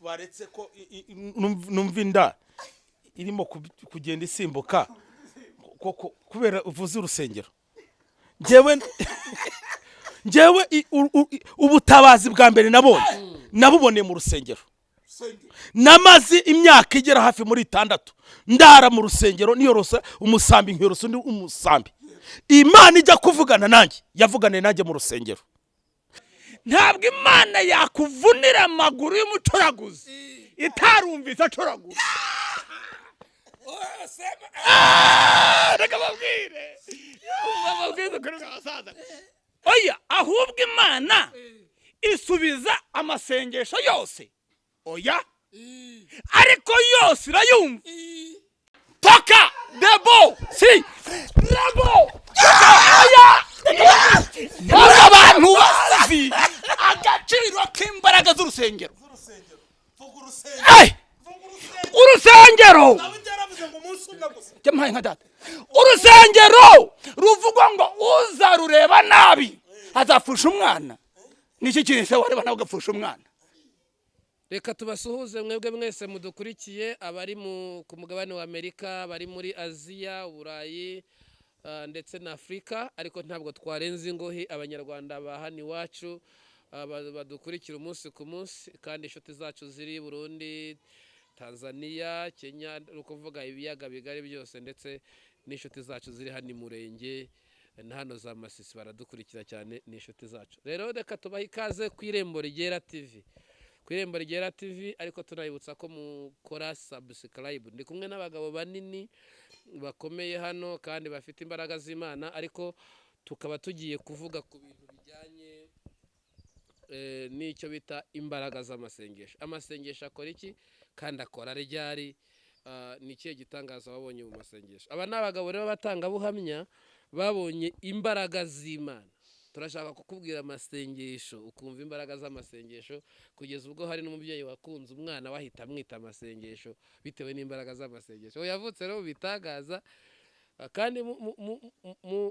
Waretse ko numva inda irimo kugenda isimbuka koko kubera uvuze urusengero. Njyewe ubutabazi bwa mbere nabonye nabuboneye mu rusengero. Namaze imyaka igera hafi muri 6 ndara mu rusengero, niyorosa umusambi, nkiyorosa undi umusambi. Imana ijya kuvugana nanjye, yavuganiye nanjye mu rusengero. Ntabwo Imana yakuvunira amaguru y'umucuraguzi itarumvise acuragura. Reka babwire ukuri bw'abasaza. Oya, ahubwo Imana isubiza amasengesho yose? Oya, ariko yose irayumva. Toka debo si rebo. Oya, ntabwo abantu bazi agaciro k'imbaraga z'urusengero. Urusengero jya nka data, urusengero ruvugwa ngo uzarureba nabi azapfusha umwana. Niki kintu se wareba nawe ugapfusha umwana? Reka tubasuhuze mwebwe mwese mudukurikiye, abari ku mugabane wa Amerika, abari muri Aziya, Uburayi ndetse na Afurika. Ariko ntabwo twarenze ingohi Abanyarwanda ba hano iwacu badukurikira umunsi ku munsi, kandi inshuti zacu ziri Burundi, Tanzania, Kenya, ni ukuvuga ibiyaga bigari byose, ndetse n'inshuti zacu ziri hano i Murenge na hano za Masisi baradukurikira cyane, ni inshuti zacu. Rero reka tubahe ikaze ku Irembo Rigera TV, ku Irembo Rigera TV. Ariko tunabibutsa ko mukora subscribe. Ndi kumwe n'abagabo banini bakomeye hano kandi bafite imbaraga z'Imana, ariko tukaba tugiye kuvuga ku bintu bijyanye n'icyo bita imbaraga z'amasengesho. Amasengesho akora iki kandi akora ryari? Ni ikihe gitangaza wabonye mu masengesho? Aba ni abagabo rero b'abatangabuhamya babonye imbaraga z'Imana. Turashaka kukubwira amasengesho, ukumva imbaraga z'amasengesho, kugeza ubwo hari n'umubyeyi wakunze umwana we ahita amwita Amasengesho bitewe n'imbaraga z'amasengesho. Uwo yavutse rero mu bitangaza. Kandi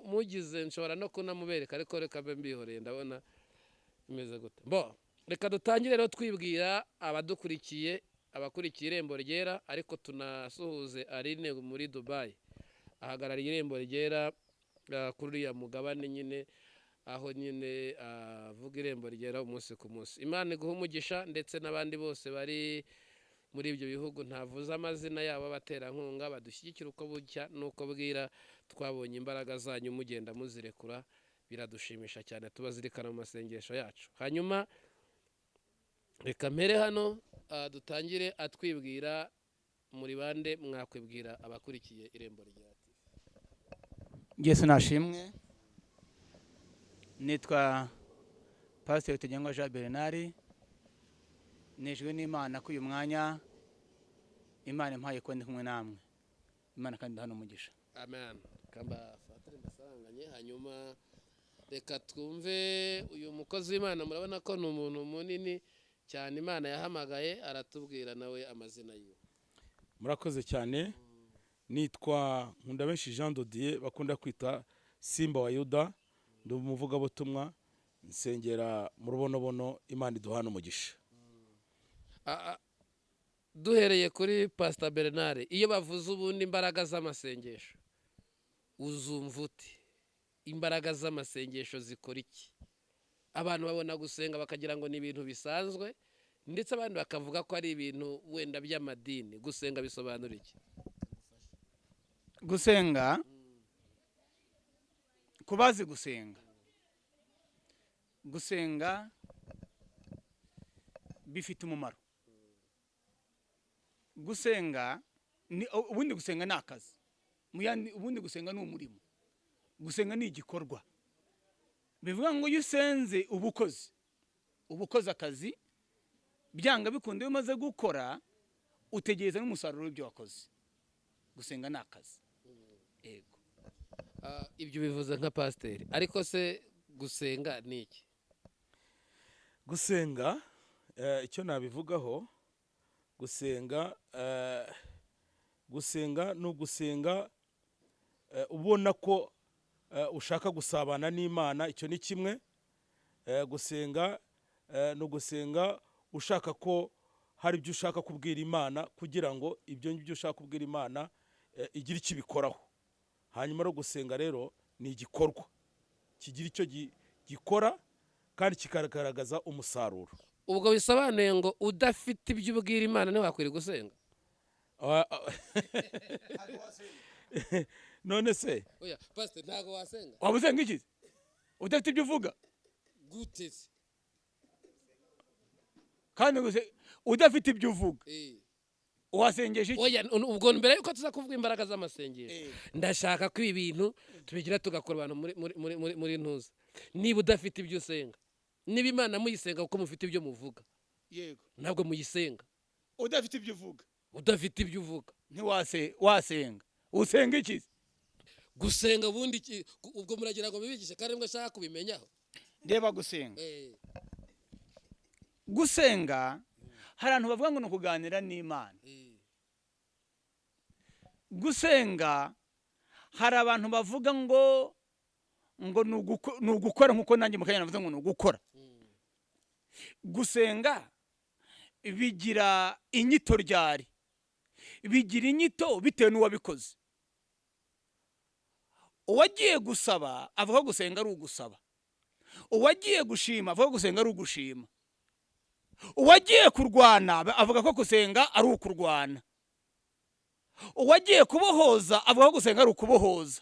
mugize nshobora no kunamubereka, ariko reka mbe mbihoreye, ndabona bimeze gute. Bo reka dutangire rero twibwira abadukurikiye, abakurikiye Irembo Ryera, ariko tunasuhuze Aline muri Dubayi, ahagarariye Irembo Ryera kuri uriya mugabane nyine, aho nyine avuga Irembo Ryera umunsi ku munsi. Imana iguha umugisha, ndetse n'abandi bose bari muri ibyo bihugu ntavuze amazina yabo, abaterankunga badushyigikira uko bucya n'uko bwira. Twabonye imbaraga zanyu mugenda muzirekura, biradushimisha cyane, tubazirikana mu masengesho yacu. Hanyuma reka mpere hano, dutangire atwibwira. Muri bande? Mwakwibwira abakurikiye Irembo Rya TV? Yesu nashimwe. Nitwa Pasiteri Tugengwa Jean Bernard. Nejwe n'Imana ko uyu mwanya Imana impaye kuba ndi kumwe namwe. Imana kandi hano umugisha. Amen. Kamba fatire mbasanganye. Hanyuma reka twumve uyu mukozi w'Imana. Murabona ko ni umuntu munini cyane Imana yahamagaye, aratubwira nawe amazina yiwe. Murakoze cyane. Nitwa Nkundabenshi Jean Dodier, bakunda kwita Simba wa Yuda. Ndi umuvugabutumwa, nsengera mu Rubonobono. Imana iduhana umugisha. Duhereye kuri Pasita Bernard, iyo bavuze ubundi imbaraga z'amasengesho, uzumva ute? Imbaraga z'amasengesho zikora iki? Abantu babona gusenga bakagira ngo ni ibintu bisanzwe, ndetse abandi bakavuga ko ari ibintu wenda by'amadini. Gusenga bisobanura iki? Gusenga, ku bazi gusenga, gusenga bifite umumaro. Gusenga ni ubundi, gusenga ni akazi. Ubundi gusenga ni umurimo, gusenga ni igikorwa. Bivuga ngo iyo usenze uba ukoze akazi. Byanga bikunda, iyo umaze gukora utegereza n'umusaruro w'ibyo wakoze. Gusenga ni akazi, yego. Ibyo bivuze nka pasiteri, ariko se gusenga ni iki? Gusenga, icyo nabivugaho, gusenga ni ugusenga ubona ko ushaka gusabana n'Imana. Icyo ni kimwe. Gusenga ni ugusenga ushaka ko hari ibyo ushaka kubwira Imana, kugira ngo ibyo ngibyo ushaka kubwira Imana igire icyo ibikoraho. Hanyuma no gusenga rero ni igikorwa kigira icyo gikora kandi kikagaragaza umusaruro. Ubwo bisobanuye ngo udafite ibyo ubwira Imana ntiwakwiriye gusenga? Ah, ah. None se? Oya pasiteri, ntabwo wasenga. Waba usenga iki udafite ibyo uvuga? Gute se? Kandi udafite ibyo uvuga, wasengesha iki? Oya, ubwo mbere yuko tuza kuvuga imbaraga z'amasengesho, ndashaka ko ibi bintu tubigira tugakora abantu muri ntuza. Niba udafite ibyo usenga, niba Imana muyisenga kuko mufite ibyo muvuga, ntabwo muyisenga. Udafite ibyo uvuga. Udafite ibyo uvuga. Ntiwase wasenga, usenga iki? Gusenga ubundi ubwo muragira ngo bibigishe kandi mwe ashaka kubimenyaho. Ndeba gusenga. Gusenga, hari abantu bavuga ngo ni ukuganira n'Imana. Gusenga, hari abantu bavuga ngo ni ugukora, nk'uko nanjye mu kanya navuze ngo ni ugukora. Gusenga bigira inyito ryari? Bigira inyito bitewe n'uwabikoze. Uwagiye gusaba avuga ko gusenga ari ugusaba, uwagiye gushima avuga ko gusenga ari ugushima, uwagiye kurwana avuga ko gusenga ari ukurwana, uwagiye kubohoza avuga ko gusenga ari ukubohoza,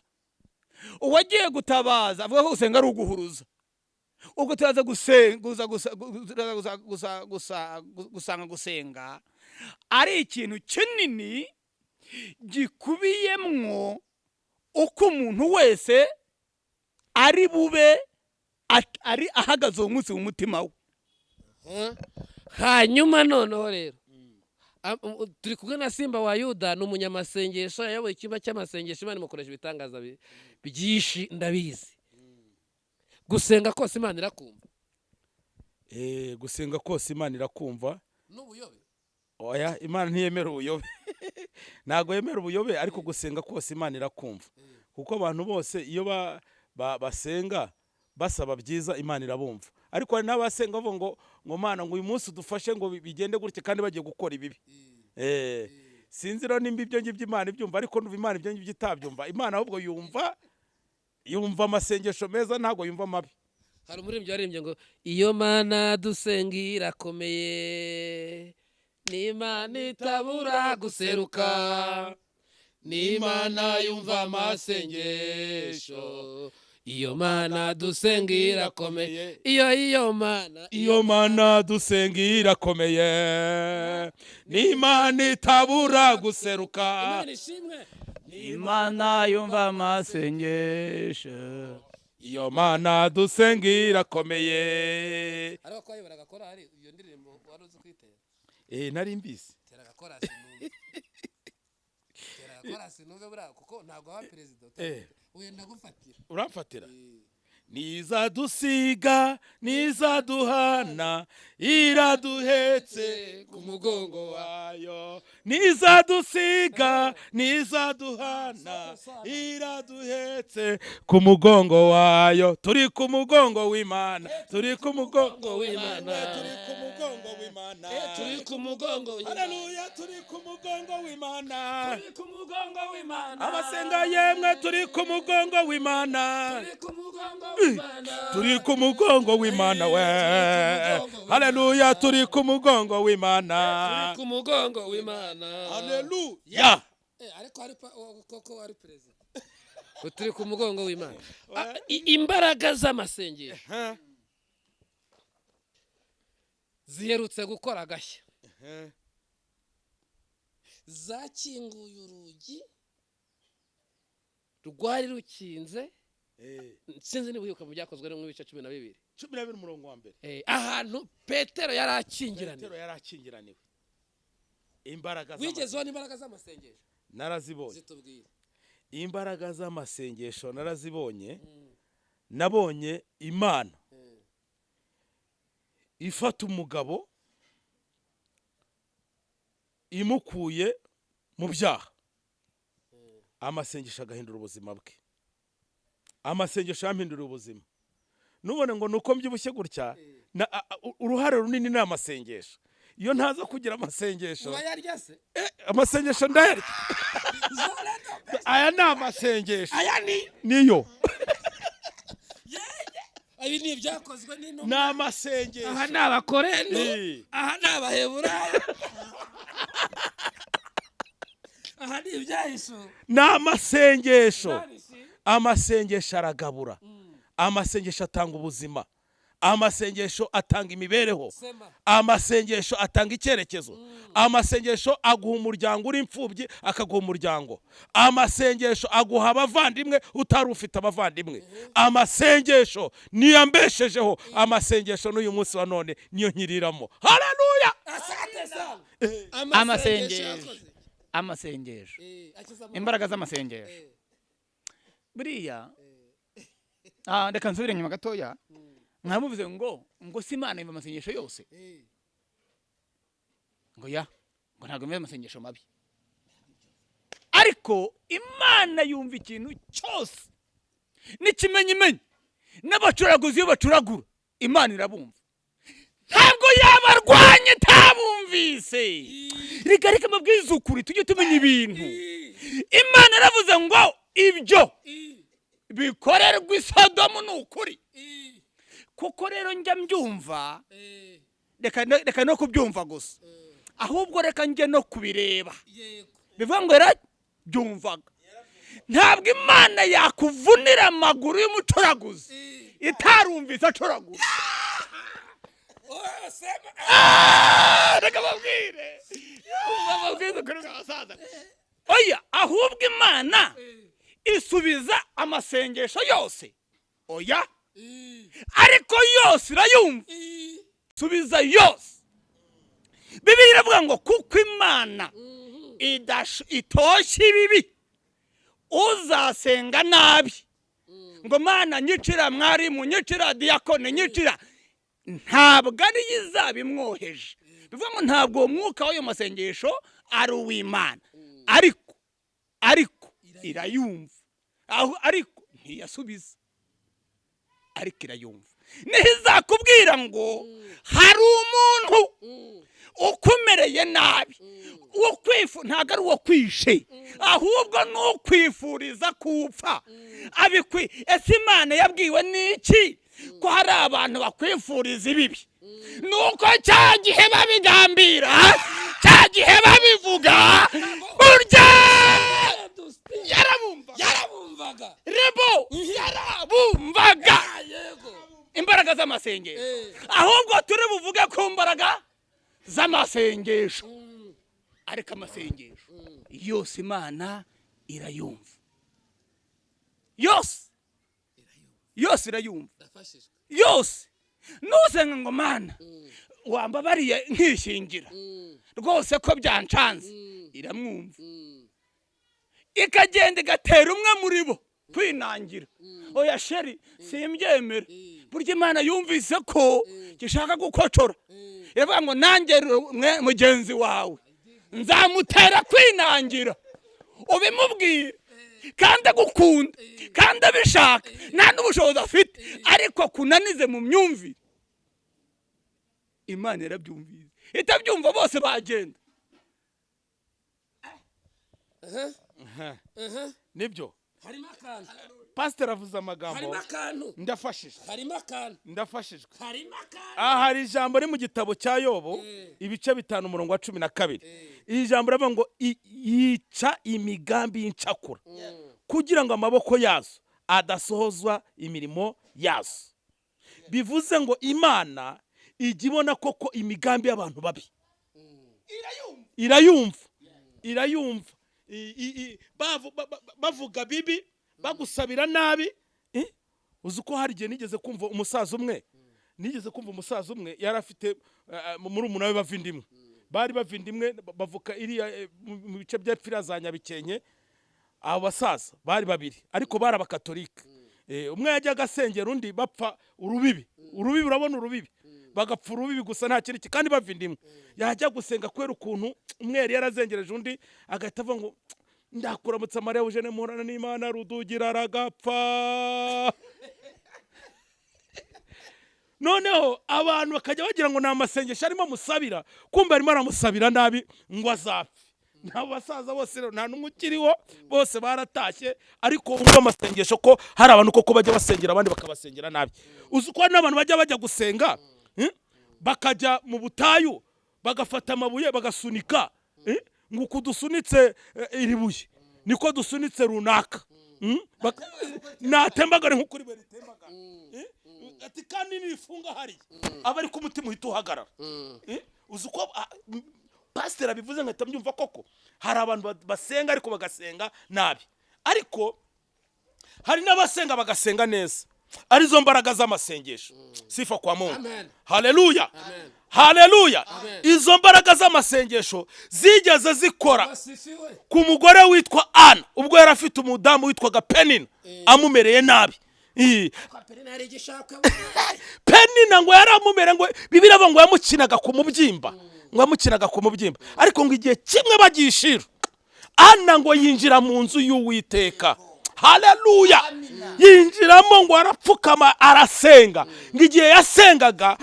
uwagiye gutabaza avuga ko gusenga ari uguhuruza. Ubwo turaza gusenga, gusanga gusenga ari ikintu kinini gikubiyemwo uko umuntu wese ari bube ari ahagaze uwo munsi mu mutima we. Hanyuma noneho rero turi kumwe na Simba wa Yuda, ni umunyamasengesho, yayoboye icyumba cy'amasengesho, Imana imukoresha ibitangaza byinshi, ndabizi. Gusenga kose Imana irakumva? Gusenga kose Imana irakumva. N'ubuyobe? Oya, Imana ntiyemera ubuyobe, ntabwo yemera ubuyobe, ariko gusenga kose Imana irakumva, kuko abantu bose iyo basenga basaba byiza, Imana irabumva. Ariko hari n'abasenga bavuga ngo "Mana, ngo uyu munsi udufashe ngo bigende gutya", kandi bagiye gukora ibibi. Sinzi rero nimba ibyo ngibyo Imana ibyumva, ariko ndumva Imana ibyo ngibyo itabyumva. Imana ahubwo yumva amasengesho meza, ntabwo yumva amabi. Hari umuririmbyi waririmbye ngo "Iyo Mana dusenga irakomeye, ni Imana itabura guseruka, ni Imana yumva amasengesho, iyo Mana dusenga irakomeye, iyo Mana." Iyo Mana dusenga irakomeye, ni Imana itabura guseruka. Imana ishimwe. Imana yumva amasengesho. Iyo Mana dusenga irakomeye. Ariko ko wayoboraga korali, iyo ndirimbo wari uzi kuyitera? Nari mbizi. Tera agakorasi numve, tera agakorasi numve buriya, kuko ntabwo waba perezida wenda gufatira. Uramfatira. Nizadusiga, nizaduhana, iraduhetse ku mugongo wayo. Nizadusiga, nizaduhana, iraduhetse ku mugongo wayo. Turi ku mugongo w'Imana, turi ku mugongo w'Imana. Turi ku mugongo w'Imana. Turi ku mugongo w'Imana. Haleluya, turi ku mugongo w'Imana. Turi ku mugongo w'Imana. Abasenga yemwe, turi ku mugongo w'Imana. Turi ku mugongo w'Imana. Turi ku mugongo w'Imana we. Haleluya, turi ku mugongo w'Imana. Turi ku mugongo w'Imana. Haleluya. Ariko hari koko wari perezida. Ngo turi ku mugongo w'Imana. Ah, imbaraga z'amasengesho ziherutse gukora agashya, zakinguye urugi rwari rukinze. Sinzi niba wibuka mu Byakozwe no mu bice 12. 12 umurongo wa mbere. Ahantu Petero yari akingiraniwe. Petero yari akingiraniwe, imbaraga Wigeze z'amasengesho. ubona imbaraga z'amasengesho? Narazibonye. Zitubwire. Imbaraga z'amasengesho narazibonye. Nabonye Imana ifata umugabo imukuye mu byaha, amasengesho agahindura ubuzima bwe. Amasengesho yampinduriye ubuzima. Nubone ngo nuko mbyibushye gutya, uruhare runini ni amasengesho. Iyo ntaza kugira amasengesho. Urayarya se? Amasengesho ndayarya. Aya ni amasengesho. Aya ni Niyo. Ibi ni ibyakozwe n'intumwa. Ni amasengesho. Aha ni Abakorendo. Aha ni Abaheburayo, aha ni Ibyahishu. Ni amasengesho. Amasengesho aragabura, amasengesho atanga ubuzima, amasengesho atanga imibereho. Sema. Amasengesho atanga icyerekezo, amasengesho aguha umuryango uri imfubyi, akaguha umuryango, amasengesho aguha abavandimwe utari ufite abavandimwe. Amasengesho niyo ambeshejeho, amasengesho n'uyu munsi wa none niyo nkiriramo. Haleluya! Asante sana. Amasengesho. Yakoze. Amasengesho. Akiza amaboko. Imbaraga z'amasengesho. Buriya reka nsubire inyuma gatoya. Mwamuvuze ngo si Imana yumva amasengesho yose? Ngo ya, ngo ntabwo yumva amasengesho mabi, ariko Imana yumva ikintu cyose n'ikimenyimenyi. N'abacuraguzi iyo bacuragura, Imana irabumva. Ntabwo yabarwanya itabumvise. Reka, reka mbabwize ukuri, tujye tumenya ibintu. Imana yaravuze ngo ibyo bikorerwa i Sodomu ni ukuri. Kuko rero njya mbyumva, reka no kubyumva gusa, ahubwo reka njye no kubireba. Bivuga ngo yarabyumvaga. Ntabwo Imana yakuvunira amaguru y'umucuraguzi itarumvise acuragura. Oh, sema. Reka babwire, bababwize ukuri bw'abasaza. Oya, ahubwo Imana isubiza amasengesho yose? Oya, ariko yose irayumva. Subiza yose. Bibiliya iravuga ngo kuko Imana itoshya ibibi, uzasenga nabi ngo "Mana, nyicira mwarimu, nyicira diyakone, nyicira", ntabwo ariyo izaba imwoheje. Bivuga ngo ntabwo uwo mwuka w'ayo masengesho ari uw'Imana, ariko irayumva aho, ariko ntiyasubiza, ariko irayumva. Niho izakubwira ngo hari umuntu ukumereye nabi, uwo kwifu ntabwo ari uwo kwishe, ahubwo ni ukwifuriza kupfa abikwi. Ese Imana yabwiwe n'iki ko hari abantu bakwifuriza ibibi? Ni uko cya gihe babigambira, cya gihe babivuga, burya yarabumvaga. Yarabumvaga. Rebo yarabumvaga. Yego. Imbaraga z'amasengesho. Ahubwo turi buvuge ku mbaraga z'amasengesho. Ariko amasengesho yose Imana irayumva, yose yose irayumva. Ndafashijwe. Yose. Nusenga ngo "Mana, wambabariye nkishingira rwose ko byancanze", iramwumva. Ikagenda igatera umwe muri bo kwinangira: "Oya chéri, simbyemera." Burya Imana yumvise ko gishaka gukocora, iravuga ngo nanjye mugenzi wawe nzamutera kwinangira. Ubimubwire kandi agukunda kandi abishaka, nta n'ubushobozi afite, ariko kunanize mu myumvire. Imana yarabyumvise. Itabyumva bose bagenda. Nibyo. Harimo akantu. Pasiteri avuze amagambo. Harimo akantu. Ndafashijwe. Harimo akantu. Ndafashijwe. Harimo akantu. Aha hari ijambo riri mu gitabo cya Yobo, ibice 5, umurongo wa 12. Iri jambo riravuga ngo yica imigambi y'incakura kugira ngo amaboko yazo adasohozwa imirimo yazo. Bivuze ngo Imana ijya ibona koko imigambi y'abantu babi, irayumva, irayumva. Bavuga bibi, bagusabira nabi. Uzi ko hari igihe nigeze kumva umusaza umwe yari afite murumuna we bava indimwe, bari bava indimwe, bavuka iriya mu bice by'epfiriya za Nyabikenke. Abo basaza bari babiri, ariko bari Abakatolika. Umwe yajyaga asengera undi bapfa urubibi. Urubibi, urabona urubibi, bagapfa urubibi gusa, nta kindi kandi bava indimwe. Yajya gusenga, kubera ukuntu umwe yari yarazengereje undi, agahita avuga ngo "Ndakuramutsa Mariya wujene muhorana n'Imana", Rudugira aragapfa. Noneho abantu bakajya bagira ngo ni amasengesho arimo amusabira, kumva arimo aramusabira nabi ngo azapfe. Nabo basaza bose rero nta n'umwe ukiriho, bose baratashye. Ariko wumva amasengesho, ko hari abantu koko bajya basengera abandi bakabasengera nabi. Uzi ko hari n'abantu bajya gusenga, Bakajya mu butayu, bagafata amabuye bagasunika, ngo uku dusunitse iri buye niko dusunitse runaka. Natembagare nk'uko iri buye ritembagara. Ati kandi nirifunga hariya aba ariko umutima uhita uhagarara. Uzi ko pasiteri abivuze nkahita mbyumva koko. Hari abantu basenga ariko bagasenga nabi, ariko hari n'abasenga bagasenga neza, arizo mbaraga z'amasengesho. Sifa kwa Mungu. Amen. Haleluya. Amen. Haleluya. Amen. Izo mbaraga z'amasengesho zigeze zikora Basifiwe. ku mugore witwa Ana, ubwo yari afite umudamu witwaga Penina amumereye nabi. Kwa Penina hari igishakwe. Penina ngo yari amumereye, ngo Bibiliya ivuga ngo yamukinaga ku mubyimba, ngo yamukinaga ku mubyimba. Ariko ngo igihe kimwe bagishira, Ana ngo yinjira mu nzu y'Uwiteka. Haleluya. Yinjiramo ngo arapfukama arasenga. Ngo igihe yasengaga,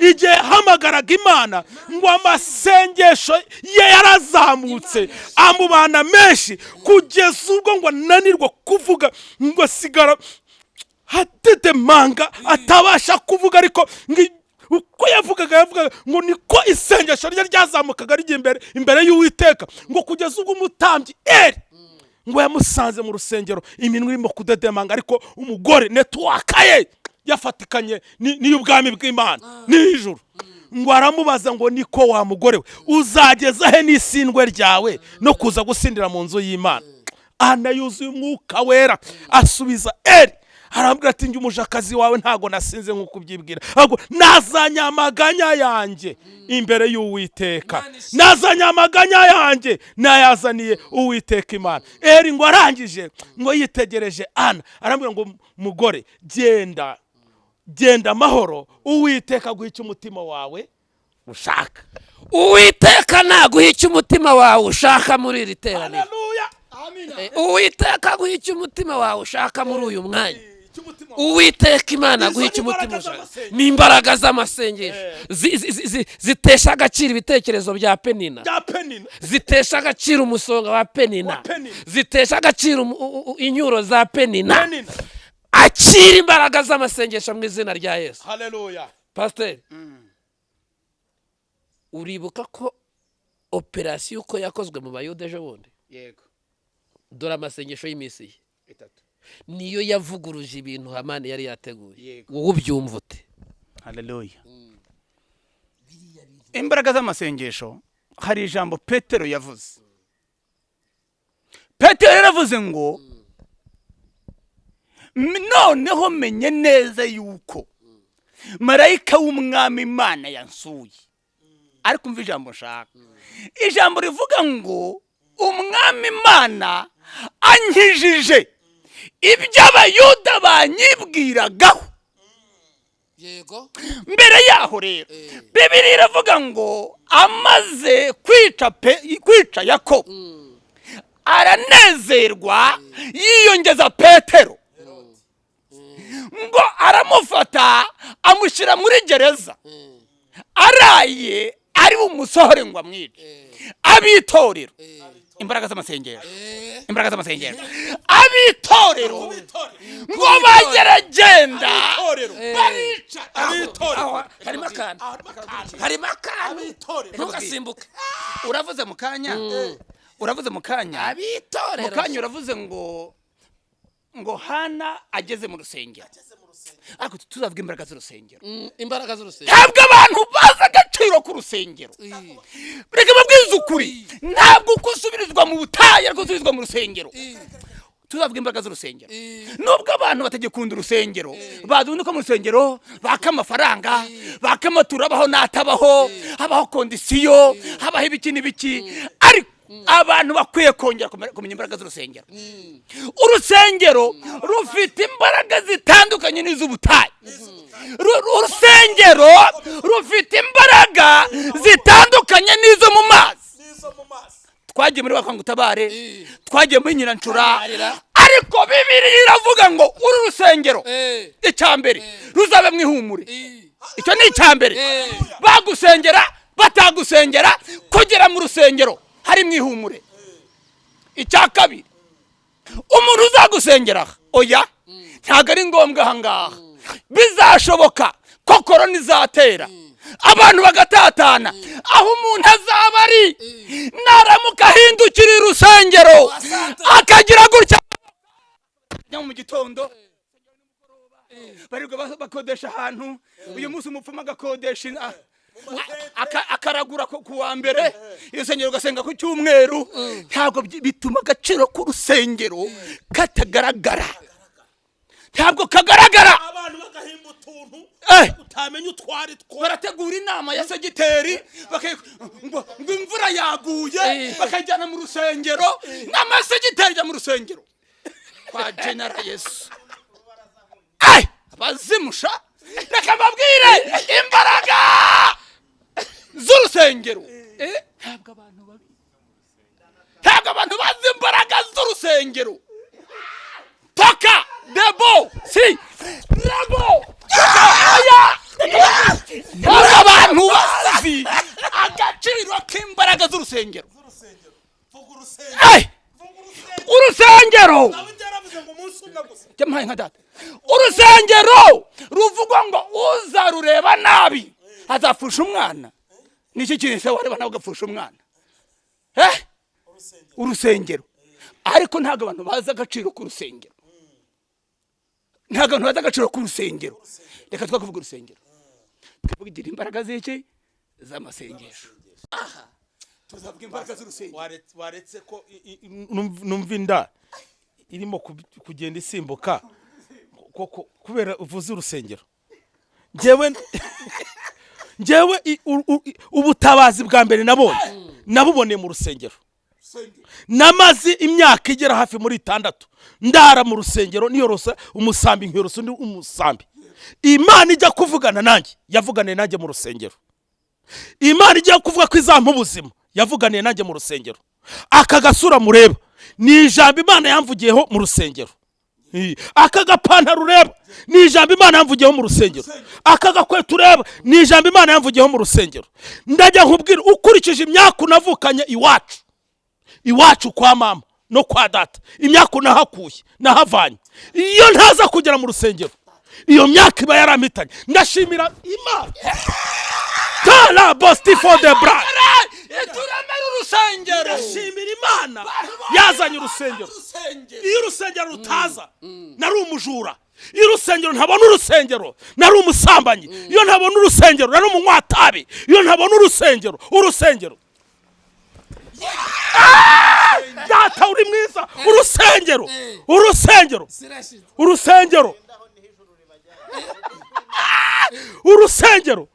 igihe yahamagaraga Imana, ngo amasengesho ye yarazamutse amubana menshi, kugeza ubwo ngo ananirwa kuvuga, ngo asigara hatetemanga atabasha kuvuga. Ariko ngo uko yavugaga ngo niko isengesho rye ryazamukaga rijya imbere y'Uwiteka, ngo kugeza ubwo umutambyi Eri ngo yamusanze mu rusengero iminwa irimo kudedemanga, ariko umugore network ye yafatikanye n'iy'ubwami bw'Imana n'ijuru. Ngo aramubaza ngo: "Niko wa mugore we, uzageza he n'isindwe ryawe no kuza gusindira mu nzu y'Imana?" Ana yuzuye Umwuka Wera asubiza Eri arambwira ati: "Njye umujakazi wawe ntago nasinze nk'uko ubyibwira, ahubwo nazanye amaganya yanjye imbere y'Uwiteka, nazanye amaganya yanjye, nayazaniye Uwiteka Imana." Eri ngo arangije ngo yitegereje Ana arambwira ngo: "Mugore, genda, genda amahoro, Uwiteka aguha icyo umutima wawe ushaka." Uwiteka naguha icyo umutima wawe ushaka muri iri teraniro. Haleluya. Uwiteka aguha icyo umutima wawe ushaka muri uyu mwanya. Icyo umutima wawe Uwiteka Imana aguha Izo icyo ni umutima imbaraga ushaka. z'amasengesho. Ni imbaraga z'amasengesho zitesha agaciro ibitekerezo bya Penina, bya Penina, zitesha agaciro umusonga wa Penina, Wa Penina. zitesha agaciro inyuro za Penina. Penina. Akira imbaraga z'amasengesho mu izina rya Yesu. Haleluya. Pasiteri, uribuka ko operasiyo uko yakozwe mu Bayuda ejo bundi? Yego. Dore amasengesho y'iminsi ye 3 niyo yavuguruje ibintu Hamani yari yateguye. Yego. Wowe ubyumva ute? Haleluya. Imbaraga z'amasengesho, hari ijambo Petero yavuze. Petero yaravuze ngo: "Noneho menye neza yuko marayika w'Umwami Imana yansuye." Ariko umva ijambo nshaka, ijambo rivuga ngo Umwami Imana ankijije ibyo Abayuda banyibwiragaho. Mbere yaho rero, Bibiliya iravuga ngo amaze kwica Yakobo aranezerwa, yiyongeza Petero, ngo aramufata amushyira muri gereza, araye ari bumusohore ngo amwice. Ab'itorero, imbaraga z'amasengesho, imbaraga z'amasengesho, ab'itorero ngo bageragenda Ab'itorero. barica. Ab'itorero. Aho, harimo akantu, harimo akantu. Ab'itorero. Ntugasimbuke. Uravuze mu kanya, uravuze mu kanya, mu Ab'itorero. kanya uravuze ngo Hana ageze mu rusengero. Ariko tuzavuga imbaraga z'urusengero. Imbaraga z'urusengero. Ntabwo abantu bazi agaciro k'urusengero. Reka babwize ukuri, ntabwo uko usubirizwa mu butayu ariko usubirizwa mu rusengero. Tuzavuga imbaraga z'urusengero. Nubwo abantu batagikunda urusengero, bazi ubundi ko mu rusengero baka amafaranga, baka amaturo, abaho n'atabaho, habaho condition, habaho ibiki n'ibiki, ariko abantu bakwiye kongera kumenya imbaraga z'urusengero. Urusengero rufite imbaraga zitandukanye n'iz'ubutayu. Urusengero rufite imbaraga zitandukanye n'izo mu mazi. N'izo mu mazi. Twagiye muri Bakangutabare, twagiye muri Nyirancura. Arira. Ariko Ariko Bibiliya iravuga ngo uru rusengero, icya mbere, ruzabe mu ihumure. Icyo ni icya mbere. Bagusengera, batagusengera, kugera mu rusengero hari mu ihumure. Icya kabiri, umuntu uzagusengera aha, oya, ntabwo ari ngombwa aha ngaha. Bizashoboka ko korona izatera abantu bagatatana, aho umuntu azaba ari naramuka ahindukira urusengero akagira gutya mu gitondo, barirwa bakodesha ahantu. Uyu munsi umupfumu agakodesha akaragura ku wa mbere, iyo rusengero ugasenga ku cyumweru. Ntabwo bituma agaciro k'urusengero katagaragara, ntabwo kagaragara. Abantu bagahimba utuntu utamenya utwari two. Barategura inama ya segiteri, ngo imvura yaguye, bakajyana mu rusengero, n'amasegiteri ajya mu rusengero kwa Genera Yesu. Abazimusha, reka mbabwire imbaraga z'urusengero. Ntabwo abantu babi, ntabwo abantu bazi imbaraga z'urusengero. Toka debo si rebo oya, ntabwo abantu bazi agaciro k'imbaraga z'urusengero. Vuga urusengero. Vuga urusengero. Urusengero. Dawidi yaravuze ngo umunsi umwe gusa. Jya mpaye nka data, urusengero ruvugwa ngo uzarureba nabi azapfusha umwana. Nicyo kintu se wareba nawe ugapfusha umwana? Urusengero. Ariko ntabwo abantu bazi agaciro k'urusengero, ntabwo abantu bazi agaciro k'urusengero. Reka twa kuvuga urusengero, tuvugira imbaraga z'iki? Z'amasengesho. Aha tuzavuga imbaraga z'urusengero. Waretse ko numva inda irimo kugenda isimbuka koko kubera uvuze urusengero. Njyewe ubutabazi bwa mbere nabonye nabuboneye mu rusengero. Namaze imyaka igera hafi muri 6 ndara mu rusengero, niyorosa umusambi, nkiyorosa undi umusambi. Imana ijya kuvugana nanjye yavuganiye nanjye mu rusengero. Imana ijya kuvuga ko izampa ubuzima yavuganiye nanjye mu rusengero. Aka gasura mureba ni ijambo Imana yamvugiyeho mu rusengero. Aka gapantaro ureba ni ijambo Imana yamvugiyeho mu rusengero. Aka gakweto ureba ni ijambo Imana yamvugiyeho mu rusengero. Ndajya nkubwira, ukurikije imyaka unavukanye iwacu, iwacu kwa mama no kwa data, imyaka unahakuye nahavanye, iyo ntaza kugera mu rusengero iyo myaka iba yarampitanye. Ndashimira Imana tara bosti for the brand. Turemera urusengero. Ndashimira Imana yazanye urusengero. Iyo urusengero rutaza nari umujura, iyo urusengero ntabona urusengero nari umusambanyi, iyo ntabona urusengero nari umunywatabi, iyo ntabona urusengero. Urusengero, data uri mwiza. Urusengero, urusengero, urusengero, urusengero.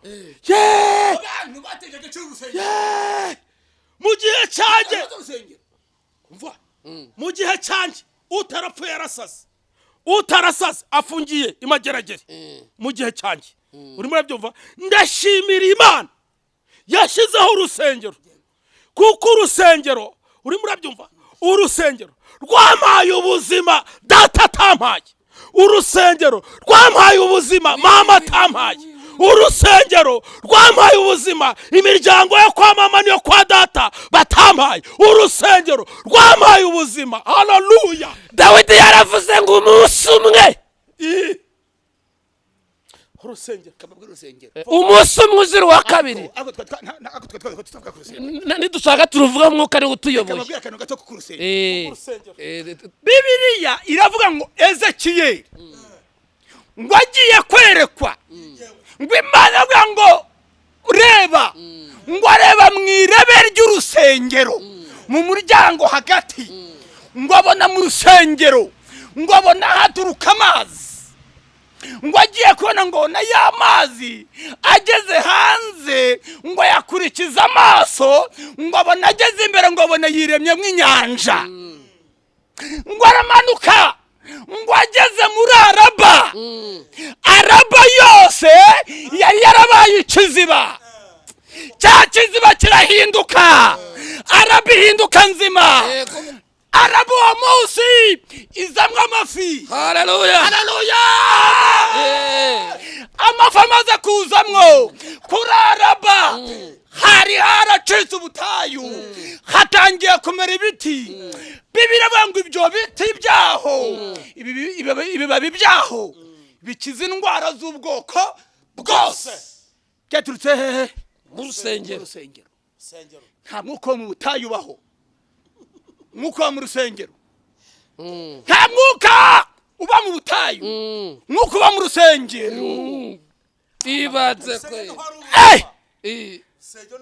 Yeee! Abantu bateje agaciro urusengero. Yeee! Mu gihe cyanjye Urusengero. Umva, mu gihe cyanjye utarapfuye yarasaze, utarasaze afungiye imageragere mu gihe cyanjye. Urimo urabyumva? Ndashimira Imana yashyizeho urusengero, kuko urusengero, urimo urabyumva, urusengero rwampaye ubuzima data atampaye, urusengero rwampaye ubuzima mama atampaye, urusengero rwampaye ubuzima imiryango yo kwa mama n'iyo kwa data batampaye, urusengero rwampaye ubuzima. Haleluya! Dawidi yaravuze ngo umunsi umwe Urusengero. Kababwira urusengero. Umunsi umwe uzira uwa kabiri. Ariko twa tutavuga ku rusengero. Nidushaka turuvuga, mwuka ariwe utuyoboye. Kababwira akantu gato ku rusengero. Urusengero. Bibiliya iravuga ngo Ezekiyeli ngo agiye kwerekwa ngo Imana iravuga ngo reba, ngo areba mu irebe ry'urusengero mu muryango hagati, ngo abona mu rusengero, ngo abona haturuka amazi, ngo agiye kubona ngo na ya mazi ageze hanze, ngo yakurikiza amaso, ngo abona ageze imbere, ngo abona yiremyemo inyanja, ngo aramanuka, ngo ageze muri Araba, Araba yose yari yarabaye ikiziba, cya kiziba kirahinduka, Araba ihinduka nzima. Yego. Araba uwo munsi izamwo amafi. Haleluya. Haleluya. Eh. Amafi amaze kuzamwo kuri Araba, hari haracitse ubutayu, hatangiye kumera ibiti. Bibiliya iravuga ngo ibyo biti byaho, ibibabi byaho bikiza indwara z'ubwoko bwose. Byaturutse hehe? Mu rusengero. Rusengero. Nta mwuka wo mu butayu ubaho, mwuka wo mu rusengero. Nta mwuka uba mu butayu, mwuka uba mu rusengero. Ibaze kwe. Eh!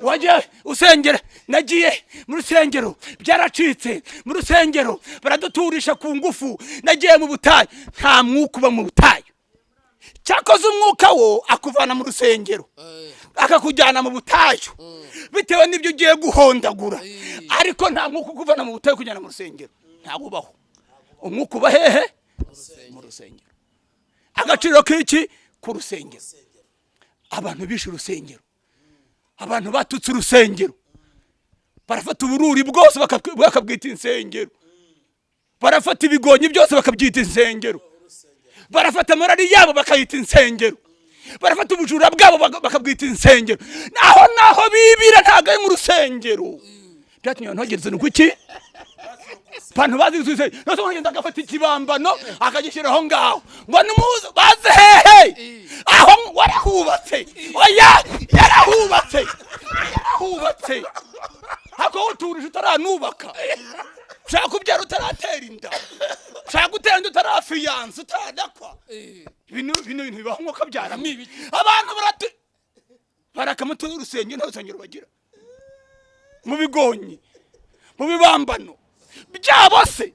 Wajya usengera, nagiye mu rusengero byaracitse, mu rusengero baraduturisha ku ngufu, nagiye mu butayu. Nta mwuka uba mu butayu. Cyakoze umwuka wo akuvana mu rusengero akakujyana mu butayu bitewe n'ibyo ugiye guhondagura, ariko nta mwuka ukuvana mu butayu kujyana mu rusengero, ntabwo ubaho. Umwuka uba hehe? Mu rusengero. Agaciro k'iki? Ku rusengero. Abantu bishe urusengero, abantu batutse urusengero, barafata ubururi bwose bakabwita insengero, barafata ibigonyi byose bakabyita insengero, barafata amarari yabo bakayita insengero, barafata ubujura bwabo bakabwita insengero. Naho naho bibira, ntabwo ari mu rusengero. Byatumye abantu bagira ikintu kuki abantu bazi urusengero. Nose umuntu agafata ikibambano akagishyira aho ngaho ngo nimuze baze hehe? Aho warahubatse? Oya, yarahubatse, yarahubatse. Hako uturije utaranubaka, ushaka kubyara utaratera inda, ushaka gutera inda utarafiyanza, utaradakwa. Bino bino bintu bibaho nko kabyara. Abantu baratu barakamutura urusengero, nta rusengero bagira, mu bigonyi, mu bibambano byabo se,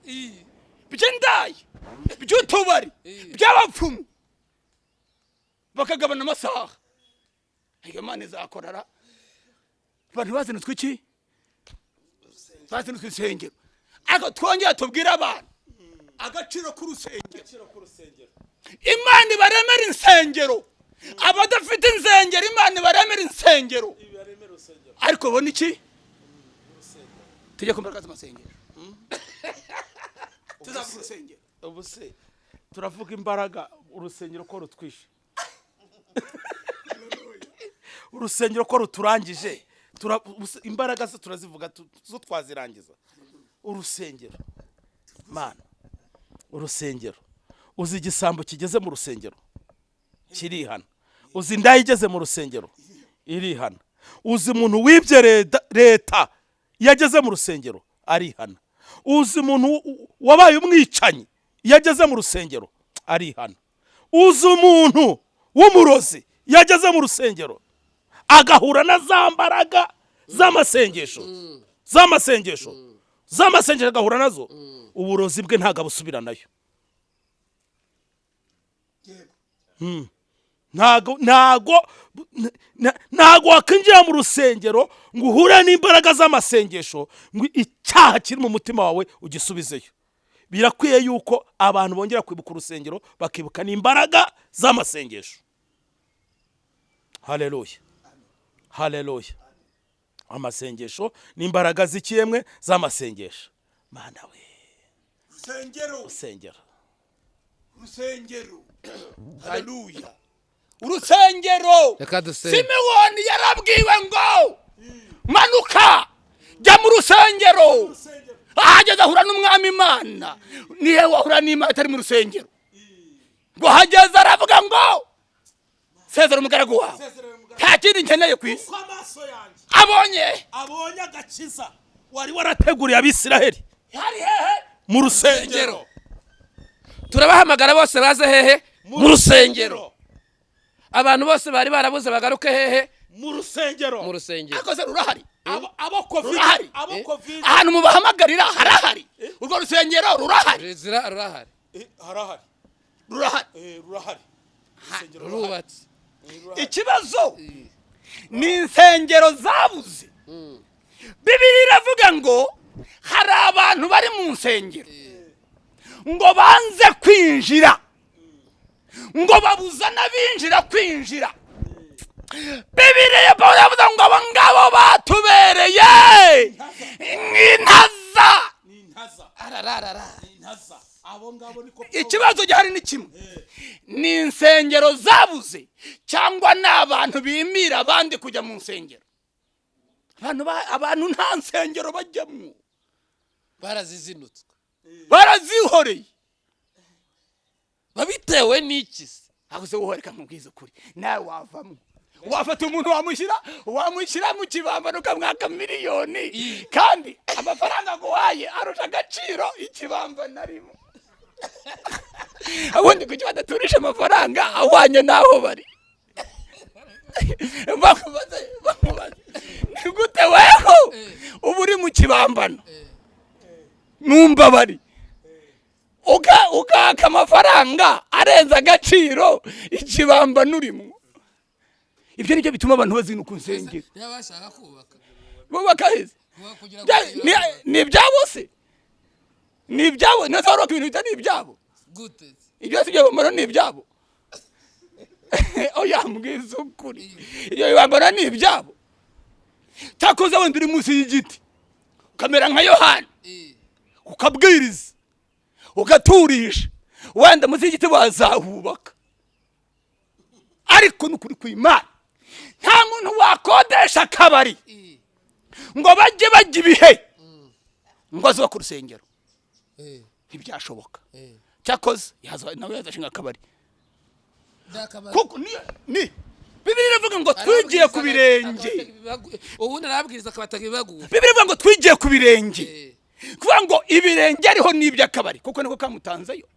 by'indaya, by'utubari, by'abapfumu, bakagabana amasaha. Iyo Mana izakorara abantu bazinutswe iki? Bazinutswe insengero. Ariko twongera tubwire abantu agaciro k'urusengero. Imana ibaremera insengero. Abadafite insengero, Imana ibaremera insengero. Ariko bona iki? Tujye ku mbaraga z'amasengero, tuzavuga urusengero. Ubu se turavuga imbaraga, urusengero ko rutwishe, urusengero ko ruturangije, imbaraga ze turazivuga zo twazirangiza? Urusengero, Mana, urusengero. Uzi igisambo kigeze mu rusengero kirihana? Uzi indaya igeze mu rusengero irihana? Uzi umuntu wibye leta iyo ageze mu rusengero arihana? Uzi umuntu wabaye umwicanyi iyo ageze mu rusengero arihana? Uzi umuntu w'umurozi iyo ageze mu rusengero agahura na za mbaraga z'amasengesho, z'amasengesho, z'amasengesho, agahura nazo, uburozi bwe ntabwo abusubiranayo. Ntago wakwinjira mu rusengero ngo uhure n'imbaraga z'amasengesho ngo icyaha kiri mu mutima wawe ugisubizeyo. Birakwiye yuko abantu bongera kwibuka urusengero, bakibuka n'imbaraga z'amasengesho. Haleluya, haleluya! Amasengesho n'imbaraga z'ikiyemwe z'amasengesho. Mana we! Urusengero. Urusengero. Urusengero, haleluya, urusengero. Reka dusenge. Simewoni yarabwiwe ngo manuka jya mu rusengero. Ahageze ahura n'umwami Imana. Nihe wahura n'Imana atari mu rusengero? Ngo hageze aravuga ngo sezera umugaragu wawe, nta kindi nkeneye ku isi. Ko amaso yanjye abonye abonye agakiza wari warateguriye Abisiraheli. Hari hehe? Mu rusengero. Turabahamagara bose baze hehe? Mu rusengero. Abantu bose bari barabuze bagaruke hehe? Mu rusengero. Mu rusengero. Ariko se rurahari? Abo Covid Rurahari. Abo Covid Ahantu mubahamagarira harahari? Urwo rusengero rurahari? Ruzira rurahari. Harahari. Rurahari. Rurahari. Urusengero rurahari. Rurubatse. Ikibazo ni insengero zabuze. Bibiliya iravuga ngo hari abantu bari mu nsengero ngo banze kwinjira, ngo babuza n'abinjira kwinjira. Bibiliya, Pawulo yavuze ngo abo ngabo batubereye nk'intaza. Ni intaza. Ararara. Intaza abo ngabo niko. Ikibazo gihari ni kimwe: ni insengero zabuze cyangwa ni abantu bimira abandi kujya mu nsengero? Abantu nta nsengero bajyamo. Barazizinutswe. Barazihoreye. Babitewe n'iki se? Aho se wowe, reka nkubwize ukuri, nawe wavamo wafata umuntu wamushyira mu kibambano ukamwaka miliyoni, kandi amafaranga aguhaye arusha agaciro ikibambano arimo. Ubundi kuki badaturisha amafaranga ahwanye n'aho bari? Bakubaze, bakubaze, ni gute weho uba uri mu kibambano numva bari ukaka amafaranga arenze agaciro ikibambano urimo? Ibyo nibyo bituma abantu bazinuka insengero. Niba bashaka kubaka. Bubaka heza. Kugira ngo Ni ibyabo se? Ni ibyabo? Niyo warubaka ibintu bitari ibyabo. Gute se? Ibyo si ibyo bambaro ni ibyabo? Oya, mbwiza ukuri, ibyo bibambaro ni ibyabo? Cyakoze wenda uri munsi y'igiti ukamera nka Yohana, ukabwiriza, ugaturisha, wenda munsi y'igiti wazahubaka. Ariko ni ukuri kw'Imana, nta muntu wakodesha akabari ngo bajye bajya ibihe ngo azubake urusengero. Ntibyashoboka. Cyakoze nawe yazashinga akabari. Byakabari. Kuko ni Bibiliya iravuga ngo twigiye ku birenge. Ubundi arabwiriza akabatega ibibaguye. Bibiliya ivuga ngo twigiye ku birenge, kuvuga ngo ibirenge ariho n'iby'akabari, kuko niko kamutanzeyo,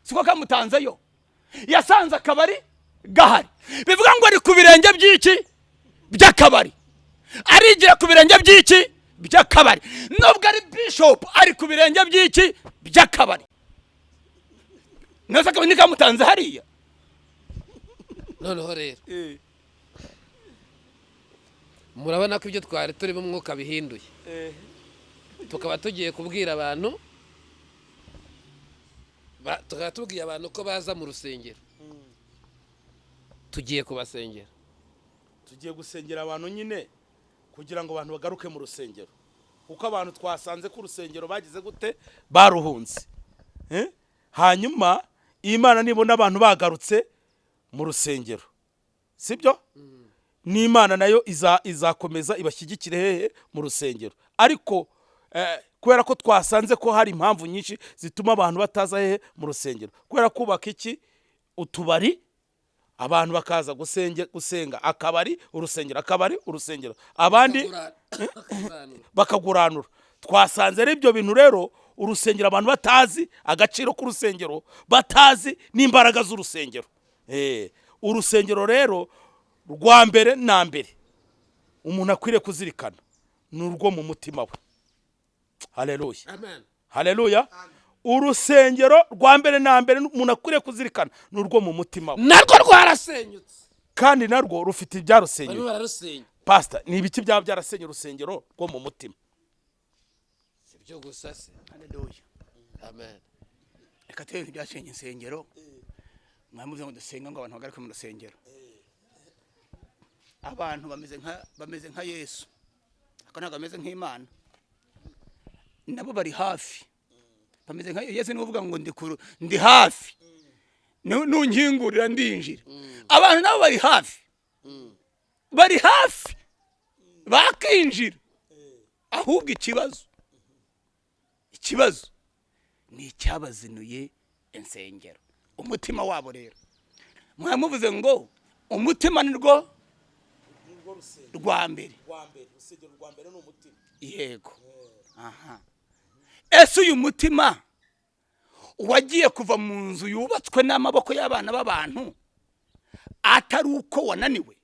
siko kamutanzeyo? Yasanze akabari gahari, bivuga ngo ari ku birenge by'iki? By'akabari. Arigira ku birenge by'iki? By'akabari. Nubwo ari bishop, ari ku birenge by'iki? By'akabari. Nose akabari nikamutanze hariya? Noneho rero murabona ko ibyo twari turimo umwuka bihinduye, tukaba tugiye kubwira abantu tukaba tubwiye abantu ko baza mu rusengero, tugiye kubasengera. Tugiye gusengera abantu nyine kugira ngo abantu bagaruke mu rusengero, kuko abantu twasanze ko urusengero bagize gute? Baruhunze. Eh? Hanyuma Imana nibona abantu bagarutse mu rusengero, sibyo, n'Imana nayo izakomeza ibashyigikire hehe? Mu rusengero. Ariko kubera ko twasanze ko hari impamvu nyinshi zituma abantu bataza hehe? Mu rusengero, kubera kubaka iki? Utubari. Abantu bakaza gusenga akabari, urusengero, akabari, urusengero, abandi bakaguranura. Twasanze ari ibyo bintu rero, urusengero abantu batazi agaciro k'urusengero, batazi n'imbaraga z'urusengero. Urusengero rero rwa mbere na mbere umuntu akwiriye kuzirikana ni urwo mu mutima we. Haleluya! Amen. Haleluya! Urusengero rwa mbere na mbere umuntu akwiriye kuzirikana ni urwo mu mutima we. Narwo rwarasenyutse. Kandi narwo rufite ibyarusenyuye. Barimo bararusenya. Pasita, ni ibiki byaba byarasenye urusengero rwo mu mutima? Si byo gusa se? Haleluya! Amen. Reka turebe ibyasenye insengero. Mwamuze ngo dusenga ngo abantu bagaruke mu rusengero. Abantu bameze nka Yesu, ariko ntabwo bameze nk'Imana. Nabo bari hafi, bameze nka Yesu. Niwe uvuga ngo ndi hafi, nunkingurira ndinjira. Abantu nabo bari hafi, bari hafi, bakinjira. Ahubwo ikibazo ni icyabazinuye insengero, umutima wabo. Rero mwamuvuze ngo umutima ni rwo rwa mbere. Urusengero rwa mbere ni umutima. Yego, aha. Ese uyu mutima wagiye kuva mu nzu yubatswe n'amaboko y'abana b'abantu atari uko wananiwe?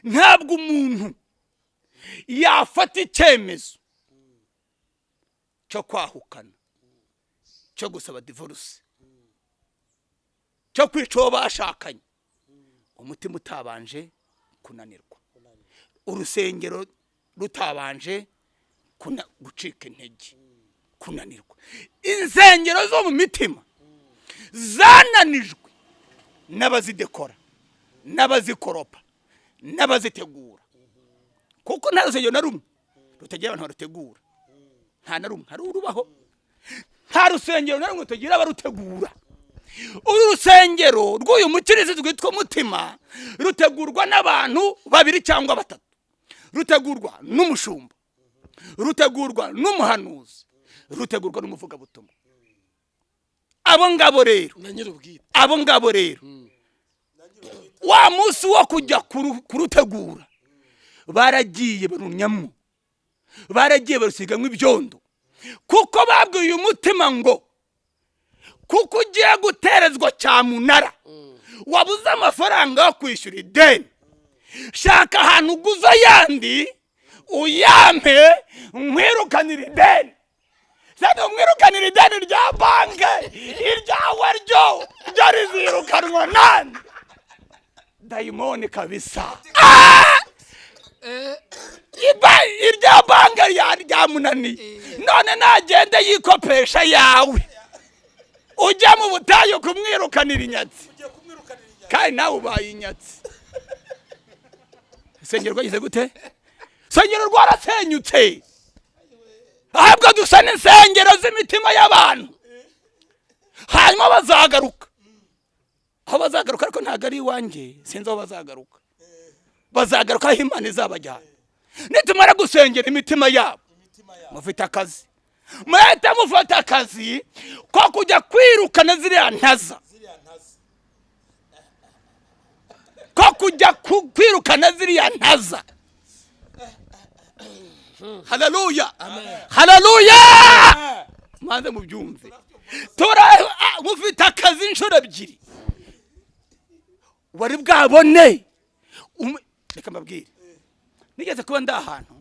Ntabwo umuntu yafata icyemezo cyo kwahukana, cyo gusaba divorce, cyo kwica uwo bashakanye, umutima utabanje kunanirwa, urusengero rutabanje gucika intege, kunanirwa. Insengero zo mu mitima zananijwe n'abazidekora, n'abazikoropa, n'abazitegura, kuko nta rusengero na rumwe rutagira abantu barutegura. Nta na rumwe hari urubaho. Nta rusengero na rumwe tugira abarutegura. Uru rusengero rw'uyu mukirisitu rwitwa Umutima rutegurwa n'abantu babiri cyangwa batatu: rutegurwa n'umushumba, rutegurwa n'umuhanuzi, rutegurwa n'umuvugabutumwa. Abo ngabo rero, na nyir'ubwite. Abo ngabo rero, wa munsi wo kujya kurutegura baragiye barunyamo, baragiye barusigamo ibyondo, kuko babwiye umutima ngo kuko ugiye guterezwa cyamunara, wabuze amafaranga yo kwishyura ideni, shaka ahantu uguza ayandi uyampe nkwirukanira ideni. Sasa umwirukanira ideni rya banki, iryawe ryo rizirukanwa nande? Dayimoni kabisa. Irya banki ryamunaniye, none nagende yikopesha yawe, ujya mu butayu kumwirukanira inyatsi, kandi nawe ubaye inyatsi. Urusengero rwagize gute? Urusengero rwarasenyutse. Ahubwo dusa n'insengero z'imitima y'abantu. Hanyuma bazagaruka, aho bazagaruka ariko ntabwo ari iwanjye, sinzi aho bazagaruka. Bazagaruka aho Imana izabajyana. Nitumara gusengera imitima yabo, mufite akazi, muhita mufata akazi ko kujya kwirukana ziriya ntaza, ko kujya kwirukana ziriya ntaza. Haleluya, haleluya! Mwanze mubyumve. Tura mufite akazi inshuro ebyiri. Wari bwabone reka mbabwire, nigeze kuba ndi ahantu,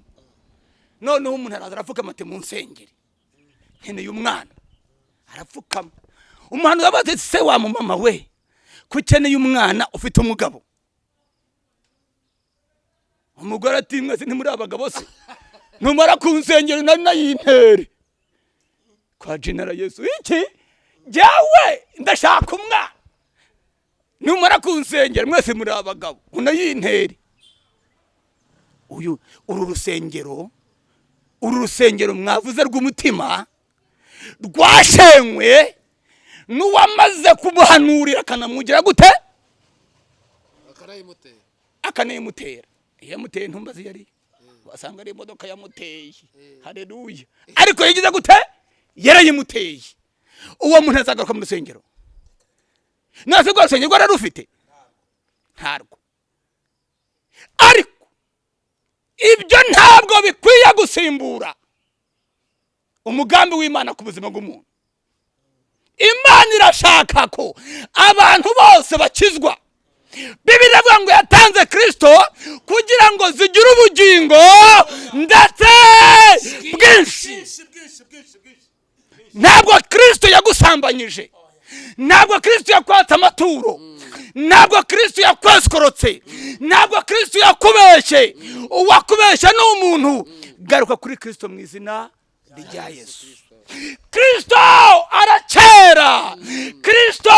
noneho umuntu araza arapfukama ati: "Mu nsengeri, nkeneye umwana." Arapfukama. Umuhanuzi abaza ati: "Se wa mumama we, ko ukeneye umwana ufite umugabo?" Umugore ati: "Mwese ntimuri abagabo se? Numara ku nsengero nari nayintere kwa jenera Yesu iki? Jyawe ndashaka umwana, numara ku nsengero mwese muri abagabo, unayintere." Uyu uru rusengero mwavuze rw'umutima rwashenywe n'uwamaze kumuhanurira, akanamugira gute? Akanayimutera. Akanayimutera. Iyo yamuteye ntumbazi, yari wasanga ari imodoka yamuteye. Haleluya! Ariko yagize gute? Yarayimuteye. Uwo muntu azagaruka mu rusengero? Nase rwa rusengero rwari rufite? Ntarwo. Ariko ibyo ntabwo bikwiye gusimbura umugambi w'Imana ku buzima bw'umuntu. Imana irashaka ko abantu bose bakizwa. Bibiliya iravuga ngo yatanze Kirisito kugira ngo zigire ubugingo ndetse bwinshi. Ntabwo Kirisito yagusambanyije, ntabwo Kirisito yakwatse amaturo, ntabwo Kirisito yakwesikorotse, ntabwo Kirisito yakubeshye. Uwakubeshya ni umuntu. Garuka kuri Kirisito mu izina rya Yesu. Kirisito arakera, Kirisito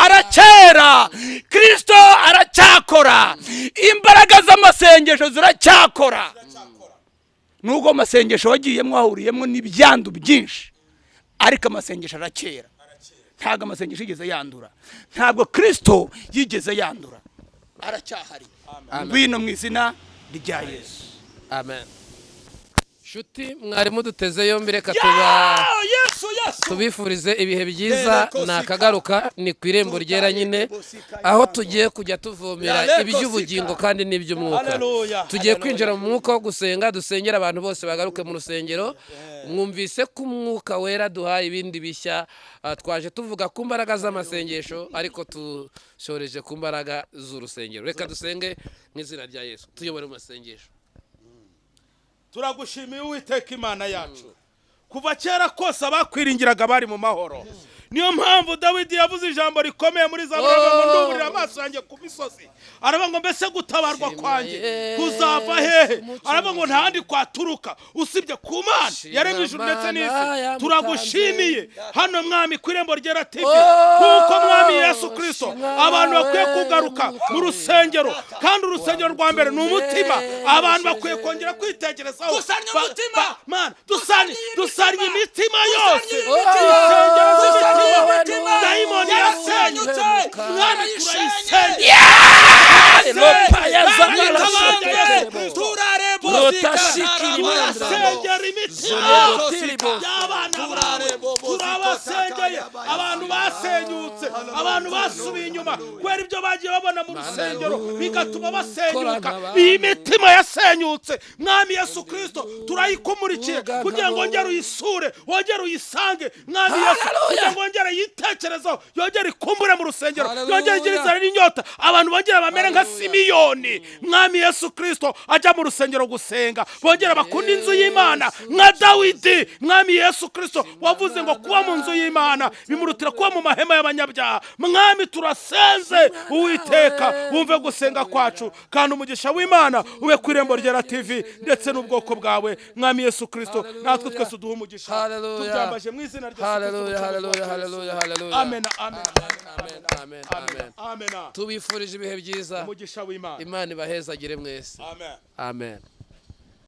arakera, Kirisito aracyakora. Imbaraga z'amasengesho ziracyakora. Nubwo amasengesho wagiyemo wahuriyemo n'ibyandu byinshi, ariko amasengesho arakera. Ntabwo amasengesho yigeze yandura, ntabwo Kirisito yigeze yandura, aracyahari. Ngwino mu izina rya Yesu. Amen. Shuti mwari muduteze yombi, reka tuba Yesu, Yesu! tubifurize ibihe byiza. Ni akagaruka, ni ku Irembo Ryera nyine, aho tugiye kujya tuvomera iby'ubugingo kandi n'iby'umwuka. Haleluya, Tugiye haleluya. kwinjira mu mwuka wo gusenga, dusengera abantu bose bagaruke mu rusengero. Mwumvise ko Umwuka Wera duhaye ibindi bishya. Twaje tuvuga ku mbaraga z'amasengesho, ariko tushoreje ku mbaraga z'urusengero. Reka dusenge mu izina rya Yesu. Tuyobore mu masengesho. Turagushimiye, Uwiteka Imana yacu. Kuva kera kose abakwiringiraga bari mu mahoro. Niyo mpamvu Dawidi yavuze ijambo rikomeye muri Zaburi, aravuga ngo nduburira amaso yanjye ku misozi, aravuga ngo mbese gutabarwa Shima kwanjye Yesu, kuzava hehe? Umucunguzi. Aravuga ngo nta handi kwaturuka usibye ku Mana Shima yaremye ijuru ndetse Mana n'isi. yamutanze. Turagushimiye hano, Mwami, ku Irembo Ryera TV, Oh, kuko, Mwami Yesu Kirisito, shima abantu bakwiye we, kugaruka mu Mwuka rusengero, kandi urusengero rwa mbere ni umutima. Abantu bakwiye kongera kwitekerezaho. Dusanye umutima. Mana, dusanye, dusanye imitima yose. Dusanye Insengero Dusanye z'imitima imitima. dayimoni yasenyutse, Yarasenyutse. Mwami, turayisengera. Turasengera imitima y'abana bawe. Turabasengeye abantu basenyutse, abantu basubiye inyuma kubera ibyo bagiye babona mu rusengero bigatuma basenyuka. Iyi mitima yasenyutse, Mwami Yesu Kirisito, turayikumurikiye kugira ngo wongere uyisure, wongere uyisange, Mwami Yesu, kugira ngo wongere yitekerezeho, yongere ikumbure mu rusengero, yongere igire inzara n'inyota. Abantu bongere bamere nka Simiyoni, Mwami Yesu Kirisito, ajya mu rusengero gusenga, bongere bakunda inzu y'Imana nka Dawidi, Mwami Yesu Kirisito, wavuze ngo kuba mu nzu y'Imana bimurutira kuba mu mahema y'abanyabyaha. Mwami, turasenze, Uwiteka, wumve gusenga kwacu, kandi umugisha w'Imana ube ku Irembo Ryera TV ndetse n'ubwoko bwawe, Mwami Yesu Kirisito. Natwe twese uduhe umugisha. Hallelujah. Tubyambaje mu izina rya Yesu Kristo, Hallelujah, Umucunguzi hallelujah, wacu. hallelujah, hallelujah. Amen, amen. Amen, amen, amen. Amen. Tubifurije ibihe byiza. Umugisha w'Imana. Imana ibahezagire mwese. Amen. Amen.